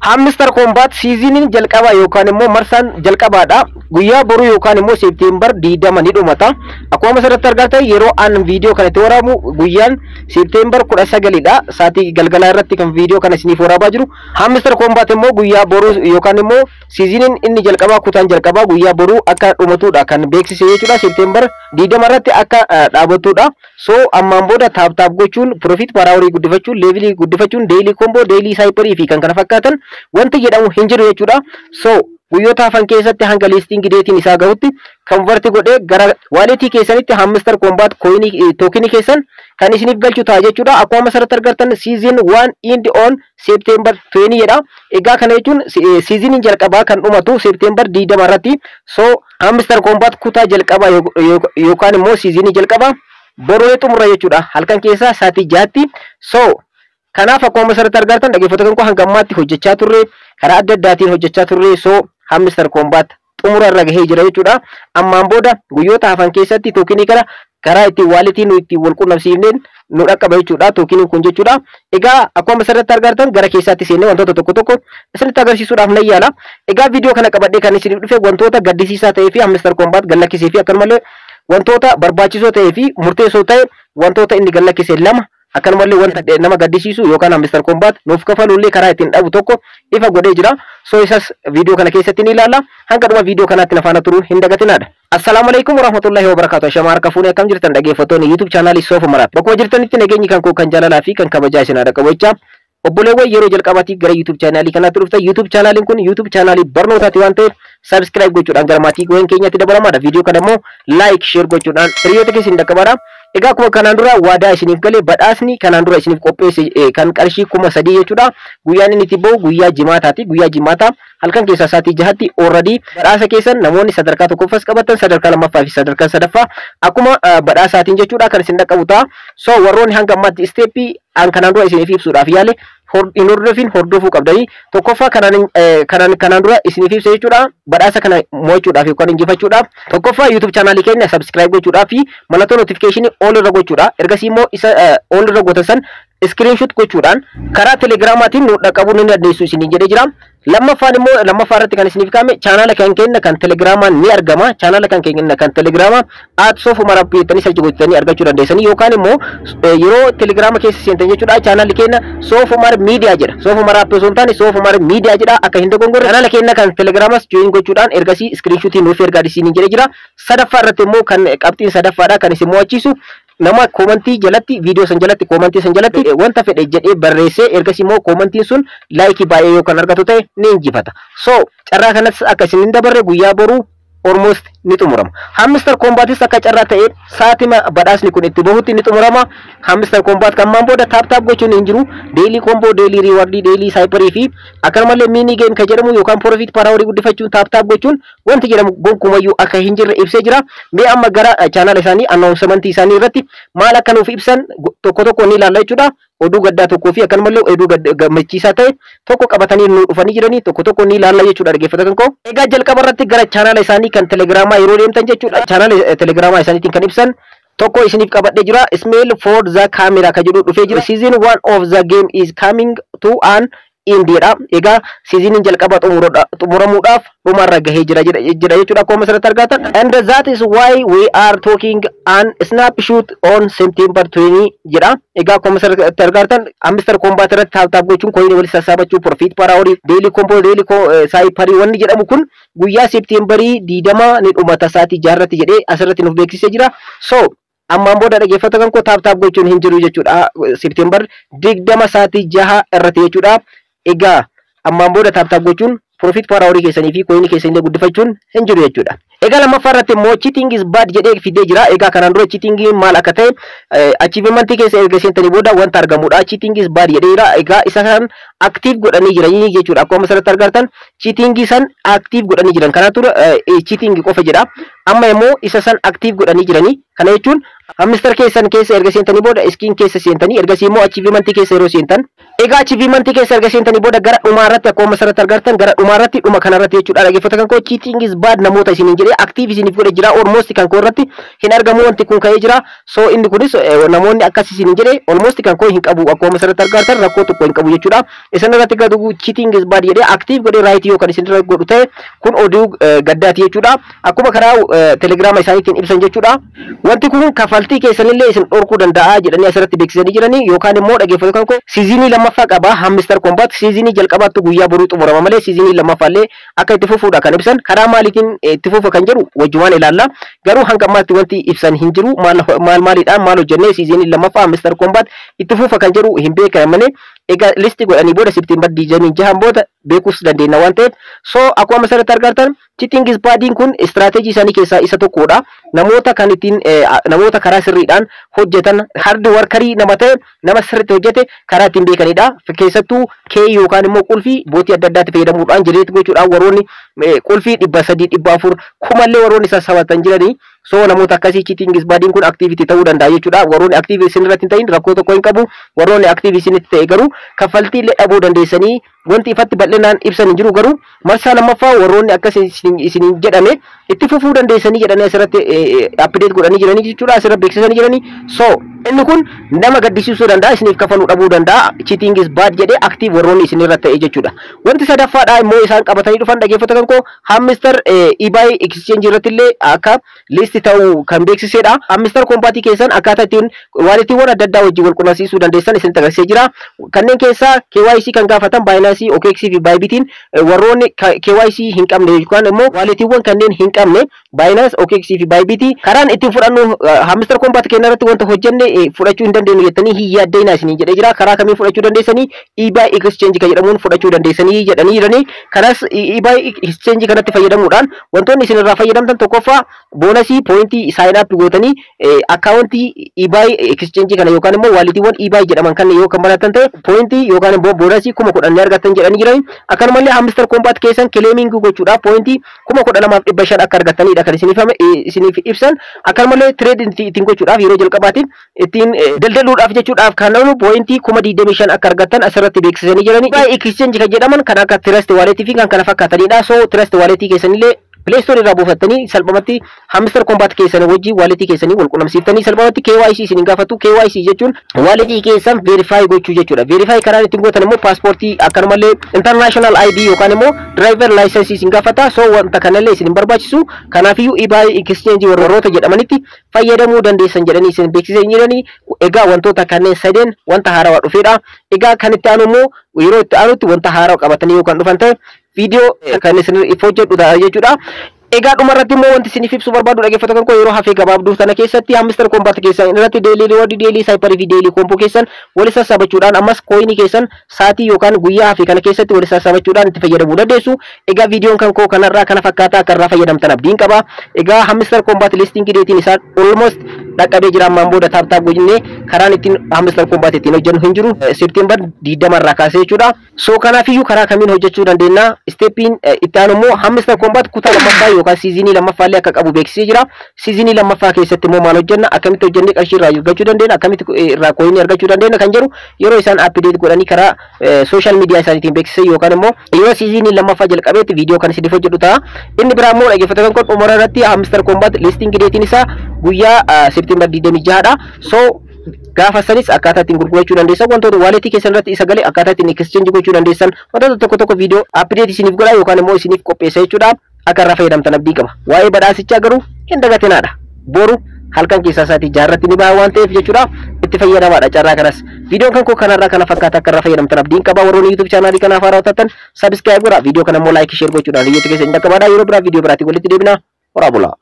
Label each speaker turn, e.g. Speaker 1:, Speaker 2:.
Speaker 1: Hamster Kombat seasoniin jalqabaa yookaan immoo marsaan jalqabaadha. Guyyaa boruu yookaan immoo September 20 ni dhumata. Akkuma asirratti argattan, yeroo an viidiyoo kana itti waraabu guyyaan September 19dha. Sa'aatii galgalaa irratti kan viidiyoo kana isiniif waraabaa jiru. Hamster Kombat immoo guyyaa boruu yookaan immoo seasoniin inni jalqabaa, kutaan jalqabaa guyyaa boruu akka dhumatudha kan beeksise jechuudha. September 20 irratti akka dhaabatudha. So ammaan booda tap tap gochuun, profit per hourii guddifachuun, levelii guddifachuun, daily combo, daily cipherii fi kan kana fakkaatan wanti jedhamu hin jiru jechuudha. So guyyoota hafan keessatti hanga listing dateiin isaa gahutti convert godhee gara walletii keessanitti Hamster Kombat coinii tokenii keessan kan isiniif galchu ta'a jechuudha. Akkuma asirratti argattan, season 1 end on September 20 jedha. Egaa kana jechuun seasoniin jalqabaa kan dhumatu September 20 irratti. So Hamster Kombat kutaa jalqabaa yookaan immoo seasonii jalqabaa boruu xumura jechuudha. Halkan keessaa sa'aatii 6tti. So kanaaf akkuma asirratti argattan, dhaggeeffattoota koo, hanga ammaatti hojjechaa turre, karaa adda addaatiin hojjechaa turre. So Hamster Kombat xumura irra gahee jira jechuudha. Ammaan booda guyyoota hafan keessatti tokenii kana karaa ittiin walletii nu ittiin wal qunnamsiifneen nu dhaqqaba jechuudha. Tokeniin kun jechuudha. Egaa akkuma asirratti argattan, gara keessaatti seennee wantoota tokko tokko isinitti agarsiisuudhaaf nan yaala. Egaa viidiyoo kana qabadhee kan isiniif dhufe wantoota gaddisiisaa ta'ee fi Hamster Kombat gallakkisee fi akkanumallee wantoota barbaachisoo ta'ee fi murteessoo ta'e, wantoota inni gallakkise lama, akkanumallee wanta nama gaddisiisu yookaan Hamster Kombat nuuf kafalullee karaa ittiin dhabu tokko ifa godhee jira. So isas viidiyoo kana keessatti ni ilaalla. Hanga dhuma viidiyoo kanaatti na faana turuu hin dagatinaadha. Assalaamu alaikum warahmatullahi wabarakatuh. Shama harka fuunee, akkam jirtan dhaggeeffattoonni YouTube channelii Soof Maraat? Bakkuma jirtanitti nageenyi kan koo kan jaalalaa fi kan kabajaa isin haa qabu jechaa. Obboleewwan yeroo jalqabaatiif gara YouTube channelii kanaatti dhuftan, YouTube channeliin kun YouTube channelii barnootaati waan ta'eef subscribe gochuudhaan gara maatii keenyatti dabalamaadha. Viidiyoo kana immoo like, share gochuudhaan hiriyoota keessan dhaqqabaadha. Egaa akkuma kanaan dura waadaa isiniif galee, badhaasni kanaan dura isiniif qopheesse kan qarshii 3000 jechuudha. Guyyaan inni itti bahu guyyaa Jimaataati. Guyyaa Jimaataa halkan keessaa sa'aatii 6tti already badhaasa keessan namoonni sadarkaa tokkoffaas qabatan, sadarkaa lammaffaa fi sadarkaa sadaffaa akkuma badhaasaatiin jechuudha kan isin dhaqqabu ta'a. So warroonni hanga ammaatti steppii an kanaan dura isiniif ibsuudhaaf yaale hin hordofin, hordofuu qabdanii. Tokkoffaa kanaan kanaan kanaan dura isiniif ibsa jechuudha. Badhaasa kana mo'achuudhaaf yookaan injifachuudhaaf, tokkoffaa YouTube channelii keenya subscribe gochuudhaaf fi mallattoo notificationii all irra gochuudha. Ergasii immoo isa all irra gootan san screenshot gochuudhaan karaa Telegramaatiin nu dhaqqabuu ni dandeessu isiniin jedhee jira. Lammaffaan immoo, lammaffaa irratti kan isiniif kaa'ame, channela kan keenya kan Telegramaan ni argama. Channela kan keenya kan Telegramaa @SoofUmarApp jettanii search gochitanii argachuu dandeessanii, yookaan immoo yeroo Telegrama keessa seentan jechuudha, channelli keenya Soofumar Miidiyaa jedha. Soofumar App osoo hin taane Soofumar Miidiyaa jedha, akka hin dogongorre. Channela keenya kan Telegramas join gochuudhaan ergasii screenshotii nuuf ergaa isiniin jedhee jira. Sadaffaa irratti immoo, kan qabxiin sadaffaadha kan isin mo'achiisu, nama commentii jalatti, viidiyoo san jalatti, commentii san jalatti wanta fedhe jedhee barreessee ergasii immoo commentiin sun likeii baay'ee yoo kan argatu ta'e ni injifata. So carraa kanas akka isin hin dabarre, guyyaa boruu almost ni xumurama. Hamster Kombatis akka carraa ta'e saatima badhaasni kun itti bahutti ni xumurama. Hamster Kombat kan maan booda tap tap gochuun hin jiru. Daily combo, daily rewardii, daily cipherii fi akkanumallee mini game kan jedhamu yookaan profit per hourii guddifachuun tap tap gochuun wanti jedhamu gonkumayyuu akka hin jirre ibsee jira. Mee amma gara channela isaanii announcementii isaanii irratti maal akka nuuf ibsan tokko tokko ni ilaalla jechuudha. Oduu gaddaa tokkoo fi akkanumallee oduu gammachiisaa ta'e tokko qabatanii nu dhufanii jiranii tokko tokko ni ilaalla jechuudha, dhaggeeffata kan koo. Egaa jalqaba irratti gara channela isaanii kan Telegramaa yeroo deemtan jechuudha. Channela Telegramaa isaaniitiin kan ibsan tokko isiniif qabadhee jira. "Smile for the camera" kan jedhu dhufee jira. "Season one of the game is coming to an end" jedha. Egaa seasoniin jalqaba xumuramuudhaaf dhumarra gahee jira jedha jechuudha, akkuma asirratti argatan. "And that is why we are taking an snapshot on September 20" jedha. Egaa akkuma asirratti argatan, Hamster Kombat irratti tap tap gochuun, coinii walitti sassaabachuu, profit per hourii, daily combo, daily cipherii wanni jedhamu kun guyyaa Septemberii 20 ni dhumata sa'aatii 6rratti jedhee asirratti nuuf beeksisee jira. So ammaan booda, dhaggeeffata kan koo, tap tap gochuun hin jiru jechuudha. September 20 sa'aatii 6 irratti jechuudha. Egaa ammaan booda tap tap gochuun, profit per hourii keessanii fi coinii keessanii guddifachuun hin jiru jechuudha. Egaa lammaffaa irratti immoo "cheating is bad" jedhee fidee jira. Egaa kanaan dura cheating maal akka ta'e achievementii keessa erga seentanii booda wanta argamudha. "Cheating is bad" jedhee jira. Egaa isa kan active godhanii jiranii jechuudha. Akkuma asirratti argartan, cheating san active godhanii jiran. Kana tura cheating qofa jedha. Amma immoo isa san active godhanii jiranii. Kana jechuun Hamster keessan keessa erga seentanii booda, skin keessa seentanii, ergasii immoo achievementii keessa yeroo seentan, egaa achievementii keessa erga seentanii booda, gara dhumaa irratti akkuma asirratti argartan, gara dhumaa irratti, dhuma kanarratti jechuudha, dhaggeeffattoota kan koo, cheating is bad namoota isiniin jedhee active isiniif godhe jira. Almost kan koo irratti hin argamu, wanti kun ka'ee jira. So inni kunis namoonni akkas isiniin jedhee, almost kan koo hin qabu, akkuma asirratti argartan rakkoo tokko hin qabu jechuudha. Isin irratti gadu cheating is bad jedhee active godhee right yoo kan isin irra godhu ta'e, kun oduu gaddaati jechuudha. Akkuma karaa Telegiraama isaaniitiin ibsan jechuudha. Wanti kun kafaltii keessanillee isin dhorkuu danda'a jedhanii asirratti beeksisanii jiranii. Yookaan immoo, dhaggeeffattoota kan koo, seasonii lammaffaa qaba Hamster Kombat. Seasonii jalqabaattu guyyaa boruu xumurama malee seasonii lammaffaallee akka itti fufuudha kan ibsan. Karaa maaliitiin itti fufa kan jedhu wajjumaan ilaalla. Garuu hanga ammaatti wanti ibsan hin jiru. Maal maaliidhaan maal hojjennee seasonii lammaffaa Hamster Kombat itti fufa kan jedhu hin beekamne. Egaa list godhanii booda, September 26 booda beekuus dandeenya waan ta'eef. So akkuma asirratti argartan, cheating is badiin kun istirateejii isaanii keessaa isa tokkodha. Namoota kan ittiin namoota karaa sirriidhaan hojjetan, hard workerii nama ta'e, nama sirriitti hojjete karaa ittiin beekanidha. Keessattuu key yookaan immoo qulfii botii adda addaatti fayyadamuudhaan jireetti gochuudhaan warroonni qulfii 300, 400, kumallee warroonni sassabatan jiranii. So namoota akkasii cheating is badiin kun activity ta'uu danda'a jechuudha. Warroonni active isin irratti hin ta'in rakkoo tokko hin qabu. Warroonni active isinitti ta'e garuu kaffaltii illee dhabuu dandeessanii. Wanti ifatti bal'inaan ibsan hin jiru, garuu marsaa lammaffaa warroonni akkas isiniin jedhame itti fufuu dandeessanii jedhanii asirratti update godhanii jiranii jechuudha. Asirratti beeksisanii jiranii. So inni kun nama gaddisiisuu danda'a, isiniif kafaluu dhabuu danda'a. Cheating is bad jedhee active warroonni isin irratti ta'e jechuudha. Wanti sadaffaadha immoo isaan qabatanii dhufan, dhaggeeffattoota kan koo, Hamster eBay exchange irratti illee akka list ta'uu kan beeksisedha. Hamster Kombatii keessan akkaataa ittiin walletiiwwan adda addaa wajjin wal qunnamsiisuu dandeessan isin agarsiisee jira. Kanneen keessaa KYC kan gaafatan Binance, OKX fi Bybitiin, warroonni KYC hin qabne yookaan immoo walletiiwwan kanneen hin qabne, Binance, OKX fi Bybit, karaan ittiin fudhannu Hamster Kombat keenya irratti wanta hojjenne fudhachuu hin dandeenyu jettanii hin yaaddeenaa isiniin jedhee jira. Karaa kamiin fudhachuu dandeessanii? eBay Exchange kan jedhamuun fudhachuu dandeessanii jedhanii jiranii. Kanas eBay Exchange kanatti fayyadamuudhaan wantoonni isin irraa fayyadamtan, tokkoffaa bonusii pointii sign up gootanii accountii eBay Exchange kana yookaan immoo walletiiwwan eBay jedhaman kan yoo kan baratan ta'e, pointii yookaan immoo bonusii 10,000 ni argattan jedhanii jiranii. Akkanumallee Hamster Kombat keessan claiming gochuudhaaf pointii 12,500 akka argattanidha kan isiniif ibsan. Akkanumallee trade ittiin gochuudhaaf, yeroo jalqabaatiif ittiin daldaluudhaaf jechuudhaaf kan oolu pointii 25,000 akka argattan asirratti beeksisanii jiranii. eBay Exchange kan jedhaman kan akka Trust Wallet fi kan kana fakkaatanidha. So Trust Wallet keessanillee Play Store irraa buufattanii salphumatti Hamster Kombat keessan wajjin walletii keessanii wal qunnamsiiftanii salphumatti KYC isin hin gaafatu. KYC jechuun walletii keessan verify gochuu jechuudha. Verify karaan ittiin gootan immoo paaspoortii, akkanumallee international ID yookaan immoo driver license isin gaafata. So wanta kanallee isin hin barbaachisu. Kanaafiyyuu eBay Exchange warroota jedhamanitti fayyadamuu dandeessan jedhanii isin beeksisanii jiranii. Egaa wantoota kanneen sadeen wanta haarawaa dhufedha. Egaa kan itti aanu immoo yeroo itti aanutti wanta haarawaa qabatanii yookaan dhufan ta'e viidiyoo kan isin hojjedhu ta'a jechuudha. Egaa dhumarratti immoo wanti isiniif ibsuu barbaadu, dhaggeeffattoota kan koo, yeroo hafee gabaabduu sana keessatti Hamster Kombat keessan irratti daily reward, daily cipher fi daily combo keessan wal sassaabachuudhaan, ammas coinii keessan saatii yookaan guyyaa hafee kana keessatti wal sassaabachuudhaan itti fayyadamuu dandeessu. Egaa viidiyoon kan koo kanarraa kana fakkaata, akka irraa fayyadamtan abdiin qaba. Egaa Hamster Kombat listing dateiin isaa almost dhaqqabee jira. Ammaan booda tap tap goonee karaan ittiin Hamster Kombat ittiin hojjennu hin jiru. September 20 irraa kaasee jechuudha. So kanaafiyyuu karaa kamiin hojjechuu dandeenya? Steppiin itti aanu immoo Hamster Kombat kutaa lammaffaa yookaan seasonii lammaffaa illee akka qabu beeksisee jira. Seasonii lammaffaa keessatti immoo maal hojjenna? Akkamitti hojjennee qarshii irraa argachuu dandeenya? Akkamitti irraa coinii argachuu dandeenya kan jedhu yeroo isaan update godhanii karaa social media isaaniitiin beeksisan yookaan immoo yeroo seasonii lammaffaa jalqabeetti viidiyoo kan isiniif hojjedhu ta'a. Inni biraa immoo, dhaggeeffattoota kan xumura irratti, Hamster Kombat listing dateiin isaa guyyaa September 26 dha. So gaafa sanis akkaataa ittiin gurgurachuu dandeessan, wantoota walletii keessan irratti isa galee akkaataa ittiin exchange gochuu dandeessan, wantoota tokko tokko viidiyoo update isiniif godha yookaan immoo isiniif qopheessa jechuudha. Akka irraa fayyadamtan abdii qaba. Waa'ee badhaasichaa garuu hin dagatinaadha. Boru halkan keessaa isaatii jaarratti ni baha waan ta'eef jechuudha. Itti fayyadamaadha carraa kanas. Viidiyoon kan koo kanarraa kana fakkaata, akka irraa fayyadamtan abdiin qaba. Warroonni YouTube channelii kanaaf haaraa taatan subscribe godhaa. Viidiyoo kana immoo like, share gochuudhaan hiriyoota keessan hin dhaqqabaadha. Yeroo biraa viidiyoo biraatiin walitti deebina. Horaa bulaa.